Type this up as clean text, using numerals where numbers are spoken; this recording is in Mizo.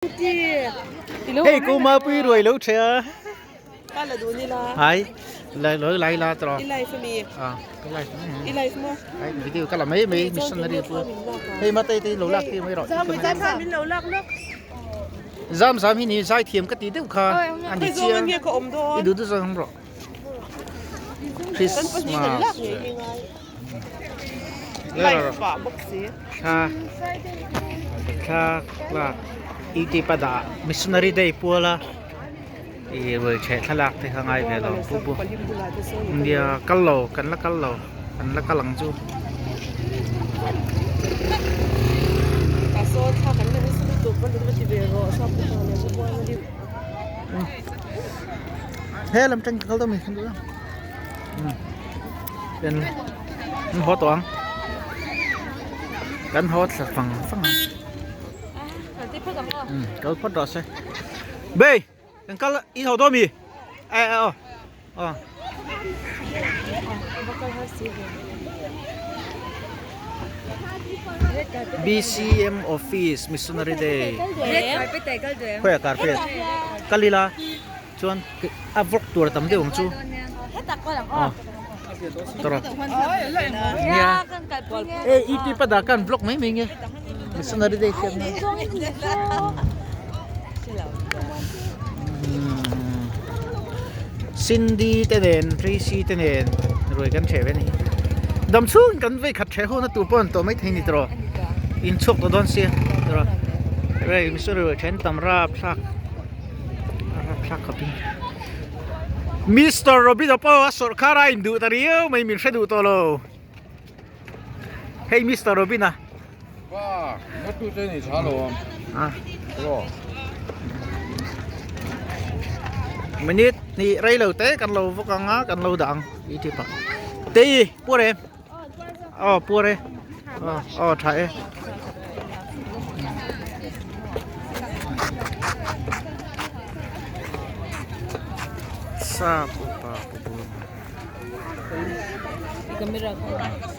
Hei ko ma pui ruai lo the a. Ai lai loi lai la tro. I life mi. À, cái life I life mo. Ai video ka la mai mai missionary pu. Hei ma tei tei lo lak ti mai ro. Zam zam min lo lak lok. Zam zam hi ni zai thiam ka ti deuh kha. Ani Hei chia. zawng nge ka awm dawn. I du du zawng ro. Kan pahnih kan Christmas. lak ngei hi ngai. Life pah bawk si. Thla thla lak i ti pa dah missionary day puala i ruai theh thlalak te kha ngai ve lo pu pu nia kal lo kan la kal lo kan la kal ang chu. He lam tang kal dawn mi khan duh a en haw tawh ang kan haw thla fang fang ang kal phawt rawh se bei kan kal i haw dawn mi e e aw aw BCM office missionary day khawiah carpet kal ila. Chuan a vlog tur a tam deuh ang chu. Aw. Tawrh a. Nia. E i ti pada kan vlog mai mai nge. Missionary day hian. Cindy te nen Tracy te nen ruai kan hreh ve a ni. Dam chhung kan vei khat hreh hun a tur pawh an tawh mai thei ni tawh. Inchhuak tawh dawn sia. Tawrh a. Rei missionary ruai then tam rap thlak. Mister Robin a pawh a sawrhkar a induh ta riau mai min hre duh tawh lo hei Mister Robin a minute hnih rei lo te kan lo vawk ang a kan lo dah ang youtube ah tei puar em aw puar e aw tha e. Sap upa pu bur.